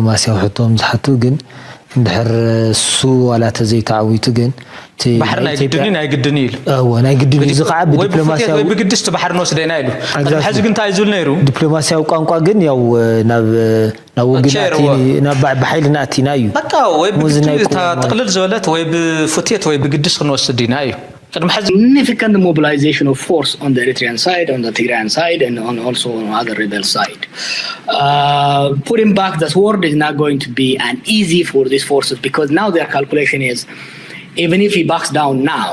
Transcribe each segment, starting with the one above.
ዲፕሎማስያዊ ሕቶ ዝሓቱ ግን እንድሕር እሱ ዋላ ተዘይተዓዊቱ ግን እቲ ባሕሪ ናይ ናይ ኢትዮጵያ ግድን እዩ፣ ናይ ግድን እዩ ኢሉ። እወ፣ ናይ ግድን እዩ። እዚ ከዓ ወይ ብፉትየት ብዲፕሎማስያዊ ወይ ብግድስ እቲ ባሕሪ ንወስዶ ኢና ኢሉ። ቅድሚ Exactly. ሕዚ ግን እንታይ እዩ ዝብል ነይሩ? ዲፕሎማስያዊ ቋንቋ ግን ያው ናብ ናብ ውግን ቸር ኣቲኒ እወ። ናብ ባ- ብሓይልና ኣቲና እዩ። በቃ ወይ ሙዚ ናይ ብግድን እታ ቁም- ጥቕልል ዝበለት ወይ ብፉትየት ወይ ብግድስ ክንወስድ ኢና እዩ። ቅድሚ ሕዚ Significant mobilization of force on the Eritrean side, on the Tigrayan side, and on also on other rebel side. Uh, putting back the sword is not going to be an easy for these forces because now their calculation is, even if he backs down now,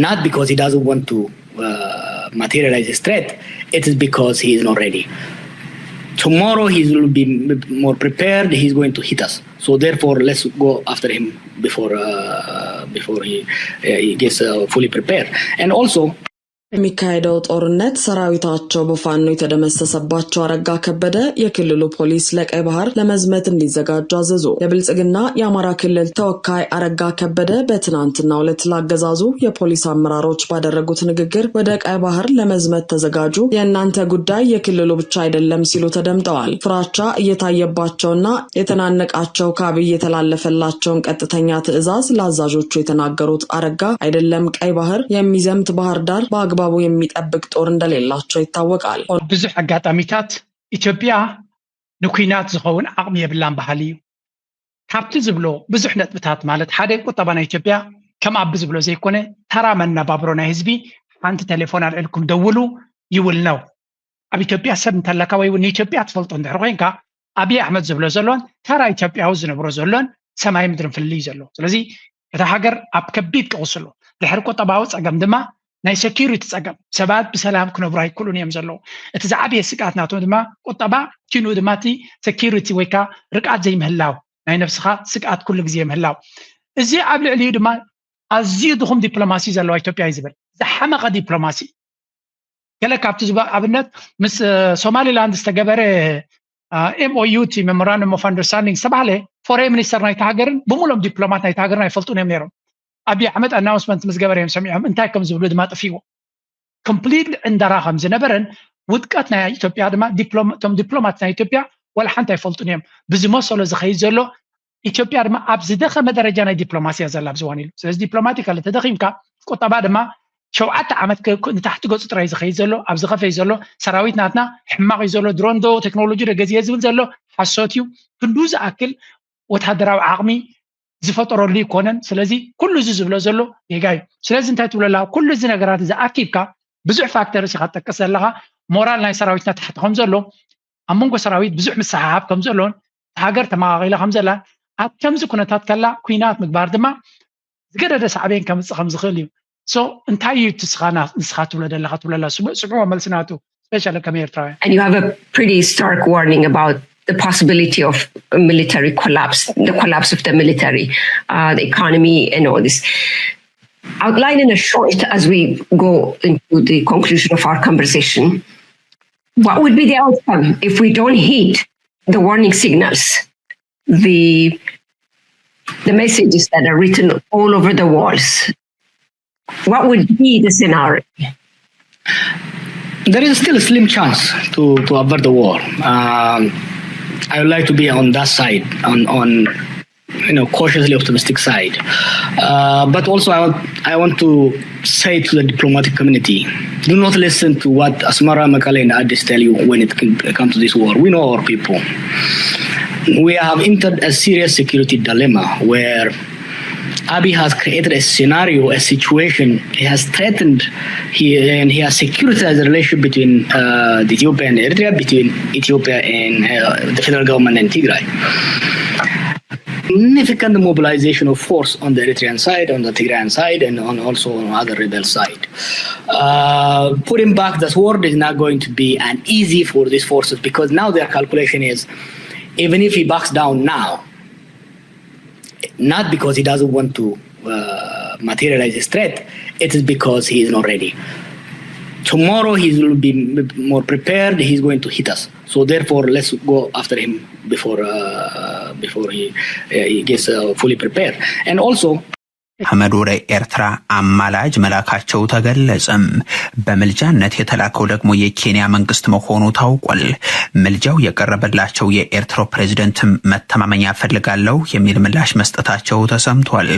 not because he doesn't want to uh, materialize his threat, it is because he is not ready. Tomorrow he will be m- more prepared. He's going to hit us. So therefore, let's go after him before uh, before he uh, he gets uh, fully prepared. And also, የሚካሄደው ጦርነት ሰራዊታቸው በፋኖ የተደመሰሰባቸው አረጋ ከበደ የክልሉ ፖሊስ ለቀይ ባህር ለመዝመት እንዲዘጋጁ አዘዙ። የብልጽግና የአማራ ክልል ተወካይ አረጋ ከበደ በትናንትናው ዕለት ላገዛዙ የፖሊስ አመራሮች ባደረጉት ንግግር ወደ ቀይ ባህር ለመዝመት ተዘጋጁ፣ የእናንተ ጉዳይ የክልሉ ብቻ አይደለም ሲሉ ተደምጠዋል። ፍራቻ እየታየባቸውና የተናነቃቸው ከአብይ የተላለፈላቸውን ቀጥተኛ ትዕዛዝ ለአዛዦቹ የተናገሩት አረጋ አይደለም ቀይ ባህር የሚዘምት ባህር ዳር በአግባቡ የሚጠብቅ ጦር እንደሌላቸው ይታወቃል። ብዙሕ ኣጋጣሚታት ኢትዮጵያ ንኲናት ዝኸውን ዓቕሚ የብላን በሃሊ እዩ። ካብቲ ዝብሎ ብዙሕ ነጥብታት ማለት ሓደ ቁጠባ ናይ ኢትዮጵያ ከም ኣቢ ዝብሎ ዘይኮነ ተራ መነባብሮ ናይ ህዝቢ ሓንቲ ቴሌፎን ኣልዒልኩም ደውሉ ይውል ነው። ኣብ ኢትዮጵያ ሰብ እንተለካ ወይ እውን ንኢትዮጵያ ትፈልጦ እንድሕር ኮይንካ ኣብይ ኣሕመድ ዝብሎ ዘሎን ተራ ኢትዮጵያዊ ዝነብሮ ዘሎን ሰማይ ምድርን ፍልልይ ዘሎ። ስለዚ እታ ሃገር ኣብ ከቢድ ቀውሲ ኣሎ። ድሕሪ ቁጠባዊ ፀገም ድማ ናይ ሴኪሪቲ ፀገም፣ ሰባት ብሰላም ክነብሩ ኣይክእሉን እዮም ዘለዉ። እቲ ዝዓበየ ስግኣት ናቶም ድማ ቁጠባ፣ ኪንኡ ድማ እቲ ሴኪሪቲ ወይ ከዓ ርግኣት ዘይምህላው፣ ናይ ነብስኻ ስግኣት ኩሉ ግዜ ምህላው። እዚ ኣብ ልዕሊኡ ድማ ኣዝዩ ድኹም ዲፕሎማሲ ዘለዋ ኢትዮጵያ እዩ ዝብል። ዝሓመቐ ዲፕሎማሲ። ገለ ካብቲ ዝባ ኣብነት ምስ ሶማሊላንድ ዝተገበረ ኤምኦዩ እቲ ሜሞራንደም ኦፍ ኣንደርስታንዲንግ ዝተባህለ ፎሬን ሚኒስተር ናይቲ ሃገርን ብምሎም ዲፕሎማት ናይቲ ሃገርን ኣይፈልጡን እዮም ነይሮም። ኣብይ ኣሕመድ ኣናውንስመንት ምስ ገበረ እዮም ሰሚዖም እንታይ ከም ዝብሉ ድማ ጠፊዎ። ኮምፕሊትሊ ዕንደራ ከም ዝነበረን ውድቀት ናይ ኢትዮጵያ ድማ እቶም ዲፕሎማት ናይ ኢትዮጵያ ዋላ ሓንቲ ኣይፈልጡን እዮም። ብዝመሰሎ ዝኸይድ ዘሎ ኢትዮጵያ ድማ ኣብ ዝደኸመ ደረጃ ናይ ዲፕሎማሲ እያ ዘላ ኣብዚ እዋን ኢሉ። ስለዚ ዲፕሎማቲካሊ ተደኺምካ ቁጠባ ድማ ሸውዓተ ዓመት ንታሕቲ ገፁ ጥራይ ዝኸይድ ዘሎ ኣብ ዝኸፈይ ዘሎ ሰራዊት ናትና ሕማቕ እዩ ዘሎ ድሮን ዶ ቴክኖሎጂ ዶ ገዚኤ ዝብል ዘሎ ሓሶት እዩ። ክንዱ ዝኣክል ወታደራዊ ዓቕሚ ዝፈጠረሉ ይኮነን። ስለዚ ኩሉ እዚ ዝብሎ ዘሎ ጌጋ እዩ። ስለዚ እንታይ ትብለላ ኩሉ እዚ ነገራት እዚ ኣኪብካ ብዙሕ ፋክተርስ ኢኻ ትጠቅስ ዘለኻ። ሞራል ናይ ሰራዊትና ታሕቲ ከም ዘሎ ኣብ መንጎ ሰራዊት ብዙሕ ምስሓሓብ ከም ዘሎን ሃገር ተመቓቒላ ከም ዘላ ኣብ ከምዚ ኩነታት ከላ ኩናት ምግባር ድማ ዝገደደ ሳዕቤን ከምፅእ ከም ዝኽእል እዩ። So እንታይ እዩ እቲ ንስኻ ትብሎ ዘለኻ ትብለላ ስምዕዎ መልሲ ናቱ specially ከም ኤርትራውያን And you have a pretty stark warning about the possibility of military collapse, the collapse of the military, uh, the economy, and all this. Outline in a short as we go into the conclusion of our conversation. What would be the outcome if we don't heed the warning signals, the the messages that are written all over the walls? What would be the scenario? There is still a slim chance to, to avert the war. Um, I would like to be on that side, on, on you know, cautiously optimistic side. Uh, but also, I want, I want to say to the diplomatic community, do not listen to what Asmara, Mekelle, and Addis tell you when it comes to this war. We know our people. We have entered a serious security dilemma where Abiy has created a scenario, a situation. He has threatened, he and he has securitized the relationship between uh, Ethiopia and Eritrea, between Ethiopia and uh, the federal government and Tigray. Significant mobilization of force on the Eritrean side, on the Tigrayan side, and on also on other rebel side. Uh, putting back the sword is not going to be an easy for these forces because now their calculation is, even if he backs down now, not because he doesn't want to uh, materialize his threat, it is because he is not ready. Tomorrow he will be more prepared, he's going to hit us. So therefore, let's go after him before uh, before he, uh, he gets uh, fully prepared. And also, አህመድ ወደ ኤርትራ አማላጅ መላካቸው ተገለጸም። በምልጃነት የተላከው ደግሞ የኬንያ መንግስት መሆኑ ታውቋል። ምልጃው የቀረበላቸው የኤርትራው ፕሬዝደንትም መተማመኛ ፈልጋለሁ የሚል ምላሽ መስጠታቸው ተሰምቷል።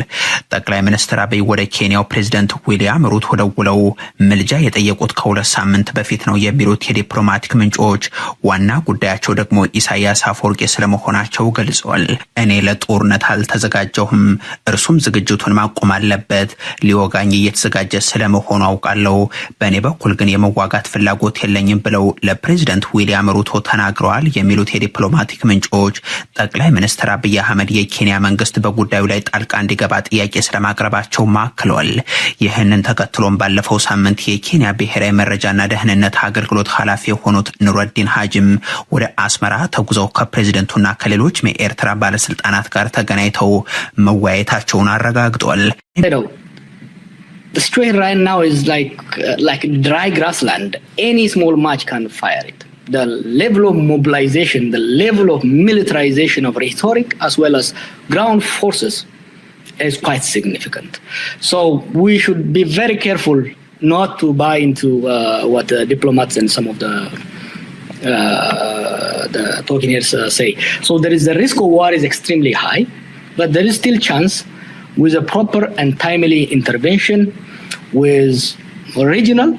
ጠቅላይ ሚኒስትር አብይ ወደ ኬንያው ፕሬዝደንት ዊልያም ሩቶ ደውለው ምልጃ የጠየቁት ከሁለት ሳምንት በፊት ነው የሚሉት የዲፕሎማቲክ ምንጮች፣ ዋና ጉዳያቸው ደግሞ ኢሳያስ አፈወርቂ ስለመሆናቸው ገልጸዋል። እኔ ለጦርነት አልተዘጋጀሁም፣ እርሱም ዝግጅቱን ማቆም አለበት። ሊወጋኝ እየተዘጋጀ ስለመሆኑ አውቃለሁ። በእኔ በኩል ግን የመዋጋት ፍላጎት የለኝም ብለው ለፕሬዝደንት ዊልያም ሩቶ ተናግረዋል የሚሉት የዲፕሎማቲክ ምንጮች፣ ጠቅላይ ሚኒስትር አብይ አህመድ የኬንያ መንግስት በጉዳዩ ላይ ጣልቃ እንዲገባ ጥያቄ ስለማቅረባቸው አክለዋል። ይህንን ተከትሎም ባለፈው ሳምንት የኬንያ ብሔራዊ መረጃና ደህንነት አገልግሎት ኃላፊ የሆኑት ኑረዲን ሀጂም ወደ አስመራ ተጉዘው ከፕሬዝደንቱና ከሌሎች የኤርትራ ባለስልጣናት ጋር ተገናኝተው መወያየታቸውን አረጋግጠዋል። You know, the situation right now is like uh, like dry grassland. Any small match can fire it. The level of mobilization, the level of militarization of rhetoric as well as ground forces is quite significant. So we should be very careful not to buy into uh, what the diplomats and some of the uh, the talking heads uh, say. So there is the risk of war is extremely high, but there is still chance with a proper and timely intervention with regional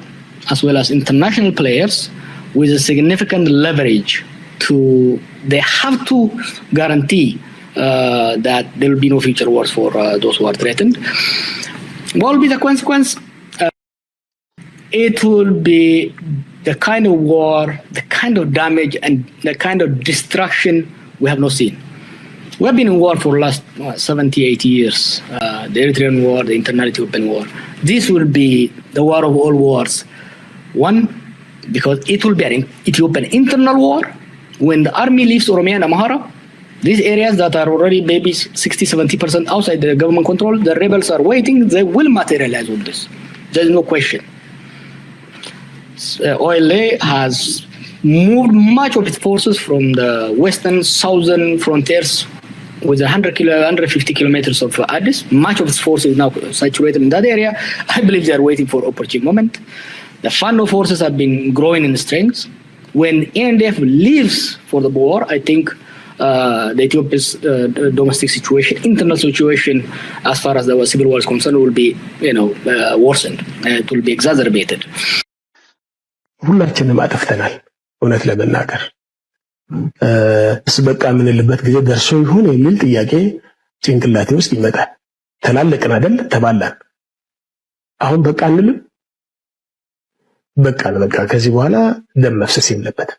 as well as international players with a significant leverage to they have to guarantee uh, that there will be no future wars for uh, those who are threatened. What will be the consequence? Uh, it will be the kind of war, the kind of damage, and the kind of destruction we have not seen. We have been in war for the last uh, seventy, eighty years. Uh, the Eritrean war, the internal Ethiopian war. This will be the war of all wars. One, because it will be an Ethiopian internal war. When the army leaves Oromia and Amhara, these areas that are already maybe sixty, seventy percent outside the government control, the rebels are waiting, they will materialize all this. There's no question. Uh, O L A has moved much of its forces from the western, southern frontiers with one hundred kilo, one hundred fifty kilometers of Addis. Much of its force is now situated in that area. I believe they are waiting for opportune moment. The Fano forces have been growing in strength. When A N D F leaves for the war, I think uh, the Ethiopia's uh, domestic situation, internal situation, as far as the civil war is concerned, will be, you know, uh, worsened. Uh, it will be exacerbated. ሁላችንም አጥፍተናል። እውነት ለመናገር እስ በቃ የምንልበት ጊዜ ደርሶ ይሆን የሚል ጥያቄ ጭንቅላቴ ውስጥ ይመጣል። ተላለቅን አይደል? ተባላን። አሁን በቃ አንልም። በቃ በቃ ከዚህ በኋላ ደም መፍሰስ የለበትም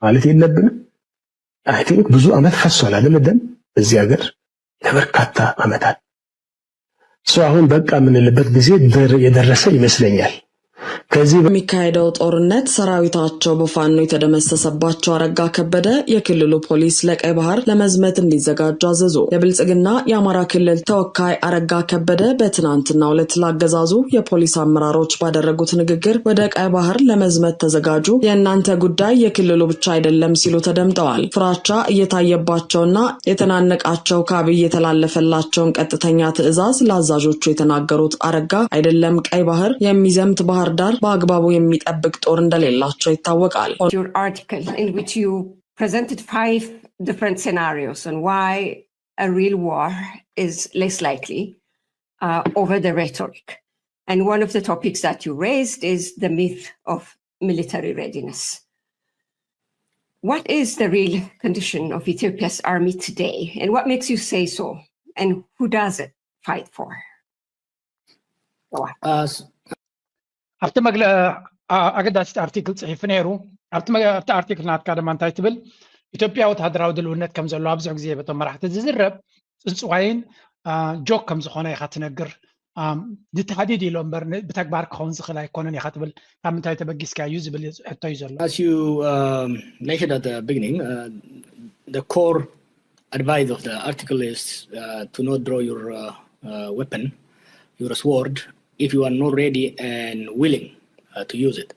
ማለት የለብንም። I think ብዙ አመት ፈሷል አይደል? ደም እዚህ ሀገር ለበርካታ አመታት። So አሁን በቃ የምንልበት ጊዜ የደረሰ ይመስለኛል። ከዚህ በሚካሄደው ጦርነት ሰራዊታቸው በፋኖ የተደመሰሰባቸው አረጋ ከበደ የክልሉ ፖሊስ ለቀይ ባህር ለመዝመት እንዲዘጋጁ አዘዙ። የብልጽግና የአማራ ክልል ተወካይ አረጋ ከበደ በትናንትናው ዕለት ላገዛዙ የፖሊስ አመራሮች ባደረጉት ንግግር ወደ ቀይ ባህር ለመዝመት ተዘጋጁ፣ የእናንተ ጉዳይ የክልሉ ብቻ አይደለም ሲሉ ተደምጠዋል። ፍራቻ እየታየባቸውና የተናነቃቸው ከአብይ የተላለፈላቸውን ቀጥተኛ ትዕዛዝ ለአዛዦቹ የተናገሩት አረጋ አይደለም ቀይ ባህር የሚዘምት ባህር ዳር በአግባቡ የሚጠብቅ ጦር እንደሌላቸው ይታወቃል። Your article in which you presented five different scenarios on why a real war is less likely uh, over the rhetoric. And one of the topics that you raised is the myth of military readiness. What is the real condition of Ethiopia's army today, and what makes you say so? And who does it fight for? ኣብቲ መግለ ኣገዳሲት ኣርቲክል ፅሒፉ ነይሩ። ኣብቲ ኣርቲክል ናትካ ድማ እንታይ ትብል? ኢትዮጵያ ወታደራዊ ድልውነት ከም ዘለዎ ብዙሕ ግዜ በቶም መራሕቲ ዝዝረብ ፅንፅዋይን ጆክ ከም ዝኾነ ኢኻ ትነግር። ንተሃዲድ ኢሎ እምበር ብተግባር ክኸውን ዝኽእል ኣይኮነን ኢኻ ትብል። ካብ ምንታይ ተበጊስካ እዩ ዝብል ሕቶ እዩ ዘሎ። As you um, mentioned at the beginning, uh, the core advice of the article is uh, to not draw your uh, uh, weapon, your sword, if you are not ready and willing uh, to use it.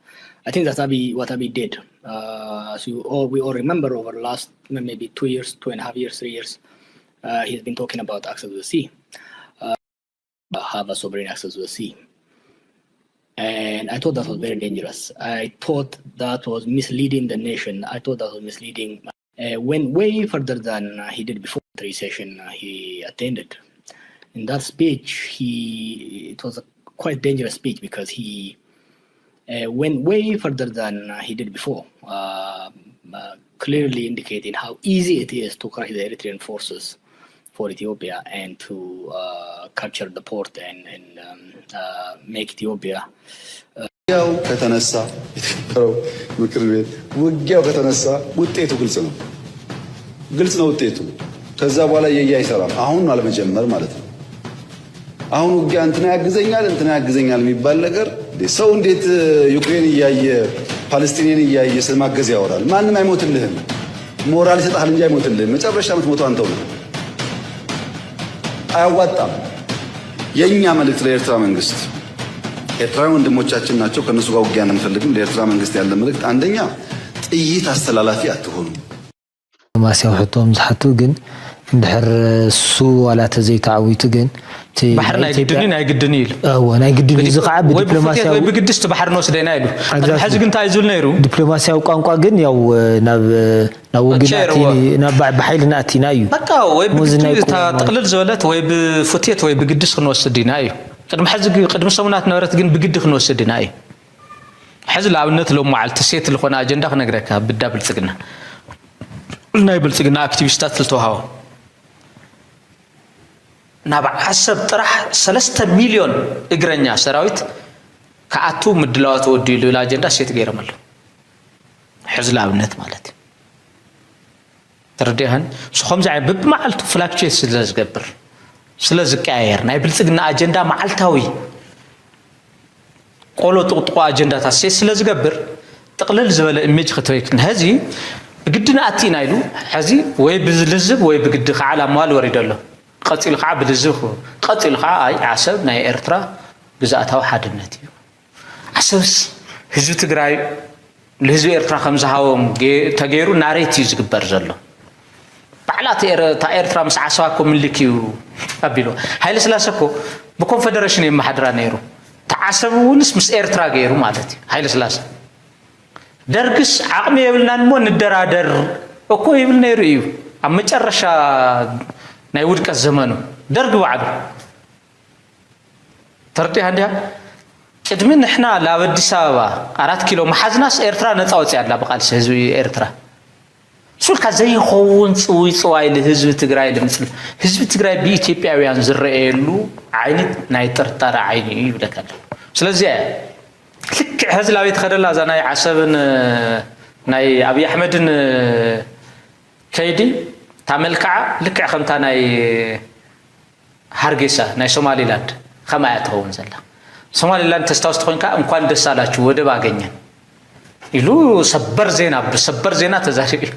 I think that's Abiy, what Abiy did. Uh, as you all, we all remember, over the last maybe two years, two and a half years, three years, uh, he's been talking about access to the sea. Uh, have a sovereign access to the sea. And I thought that was very dangerous. I thought that was misleading the nation. I thought that was misleading. Uh, went way further than uh, he did before the recession uh, he attended. In that speech, he it was a quite dangerous speech because he uh, went way further than uh, he did before, uh, uh, clearly indicating how easy it is to crush the Eritrean forces for Ethiopia and to uh, capture the port and, and um, uh, make Ethiopia ውጊያው ከተነሳ የተከበረው ምክር ቤት ውጊያው ከተነሳ ውጤቱ ግልጽ ነው። ግልጽ ነው ውጤቱ። ከዛ በኋላ የየ አይሰራም። አሁን አለመጀመር ማለት ነው። አሁን ውጊያ እንትና ያግዘኛል እንትና ያግዘኛል የሚባል ነገር እንዴ፣ ሰው እንዴት ዩክሬን እያየ ፓለስቲኔን እያየ ስለማገዝ ያወራል? ማንም አይሞትልህም። ሞራል ይሰጣል እንጂ አይሞትልህም። መጨረሻ የምትሞተው አንተው ነው። አያዋጣም። የእኛ መልእክት ለኤርትራ መንግስት፣ ኤርትራውያን ወንድሞቻችን ናቸው፣ ከእነሱ ጋር ውጊያ አንፈልግም። ለኤርትራ መንግስት ያለ መልእክት አንደኛ ጥይት አስተላላፊ አትሆኑ። ዲፕሎማስያዊ ሕቶ ዝሓቱ ግን እንድሕር እሱ ዋላ ተዘይተዓዊቱ ግን እቲ ባሕሪ ናይ ኢትዮጵያ- ግድን እዩ ናይ ግድን እዩ ኢሉ እዎ ናይ ግድን እዩ። እዚ ከዓ ወይ ብፉትየት ብዲፕሎማስያዊ ወይ ብግድሽ እቲ ባሕሪ ንወስደና ኢሉ ቅድሚ Exactly. ሕዚ ግን እንታይ እዩ ዝብል ነይሩ ዲፕሎማስያዊ ቋንቋ ግን ያው ናብ ናብ ውግእ ሸርዎ። ናእቲ ናብ ባዕ- ብሓይሊ ናእቲ ኢና እዩ በቃ ወይ ሙዚ ናይ ብግድሽ እታ ቁም- ጥቕልል ዝበለት ወይ ብፉትየት ወይ ብግድሽ ክንወስድ ኢና እዩ። ቅድሚ ሕዚ ግን- ቅድሚ ሰሙናት ነበረት ግን ብግዲ ክንወስድ ኢና እዩ። ሕዚ ንኣብነት ሎም መዓልቲ ሴት ዝኾነ ኣጀንዳ ክነግረካ ብዳ ብልፅግና ናይ ብልፅግና ኣክቲቪስታት ዝተዋሃቦ ናብ ዓሰብ ጥራሕ ሰለስተ ሚልዮን እግረኛ ሰራዊት ክኣቱ ምድላዋ ተወዲኡ ዝብል ኣጀንዳ ሴት ገይሮም ኣለዉ። ሕዚ ንኣብነት ማለት እዩ ተረዲእኸን። ንሱ ከምዚ ዓይነት በብመዓልቱ ፍላክቹዌት ስለ ዝገብር ስለ ዝቀያየር ናይ ብልፅግና ኣጀንዳ መዓልታዊ ቆሎ ጥቕጥቆ ኣጀንዳታት ሴት ስለ ዝገብር ጥቕልል ዝበለ ኢሜጅ ክትበይክ ሕዚ ብግዲ ንኣቲ ኢና ኢሉ ሕዚ ወይ ብልዝብ ወይ ብግዲ ከዓ ላማል ወሪዶ ኣሎ። ቀፂሉ ከዓ ብልዝብ ክኸውን ቀፂሉ ከዓ ኣይ ዓሰብ ናይ ኤርትራ ግዝኣታዊ ሓድነት እዩ። ዓሰብስ ህዝቢ ትግራይ ንህዝቢ ኤርትራ ከም ዝሃቦም ገ- ተገይሩ ናሬት እዩ ዝግበር ዘሎ። ባዕላ እቲ ኤረ- እታ ኤርትራ ምስ ዓሰብ እኮ ምልክ እዩ ኣቢሉ። ሃይለ ስላሰ እኮ ብኮንፈደሬሽን የመሓድራ ነይሩ። እቲ ዓሰብ እውንስ ምስ ኤርትራ ገይሩ ማለት እዩ ሃይለ ስላሰ። ደርግስ ዓቕሚ የብልናን እሞ ንደራደር እኮ ይብል ነይሩ እዩ ኣብ መጨረሻ ናይ ውድቀት ዘመኑ ደርግ ባዕሉ ተረዲእካ እንዲያ ቅድሚ ንሕና ናብ ኣዲስ ኣበባ ኣራት ኪሎ መሓዝናስ ኤርትራ ነፃ ወፂኣ ኣላ ብቃልሲ ህዝቢ ኤርትራ ሱልካ ዘይኸውን ፅውይ ፅዋይ ልህዝቢ ትግራይ ልምፅል ህዝቢ ትግራይ ብኢትዮጵያውያን ዝረኣየሉ ዓይኒ ናይ ጥርጣረ ዓይኒ እዩ ይብለካ ኣለኹ ስለዚ ልክዕ ሕዚ ላበይ ትኸደላ እዛ ናይ ዓሰብን ናይ ኣብይ ኣሕመድን ከይዲ እታ መልክዓ ልክዕ ከምታ ናይ ሃርጌሳ ናይ ሶማሊላንድ ከምኣ እያ ትኸውን ዘላ። ሶማሊላንድ ተስታውስ ተኾይንካ እንኳን ደስ ኣላችሁ ወደብ ኣገኘን ኢሉ ሰበር ዜና ብሰበር ዜና ተዛሪቡ እዩ።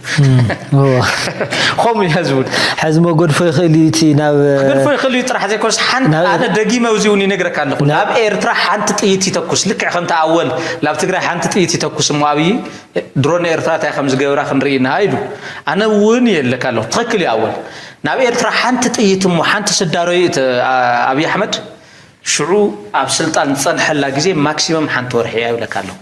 ከምኡ እዩ ዝብል። ሕዚ መጎድፎ ይኽእል እዩ እቲ ናብ ክገድፎ ይኽእል እዩ ጥራሕ ዘይኮነስ ሓንቲ ኣነ ደጊመ እዚ እውን ይነግረካ ኣለኹ ናብ ኤርትራ ሓንቲ ጥይት ይተኩስ ልክዕ ከምቲ ኣወል ናብ ትግራይ ሓንቲ ጥይት ይተኩስ እሞ ኣብይ ድሮን ኤርትራ እንታይ ከም ዝገብራ ክንርኢ ኢና ኢሉ ኣነ እውን የለካ ኣለኹ ትኽክል እዩ ኣወል ናብ ኤርትራ ሓንቲ ጥይት እሞ ሓንቲ ስዳሮይ ኣብይ ኣሕመድ ሽዑ ኣብ ስልጣን ዝፀንሐላ ግዜ ማክሲመም ሓንቲ ወርሒ እያ ይብለካ ኣለኹ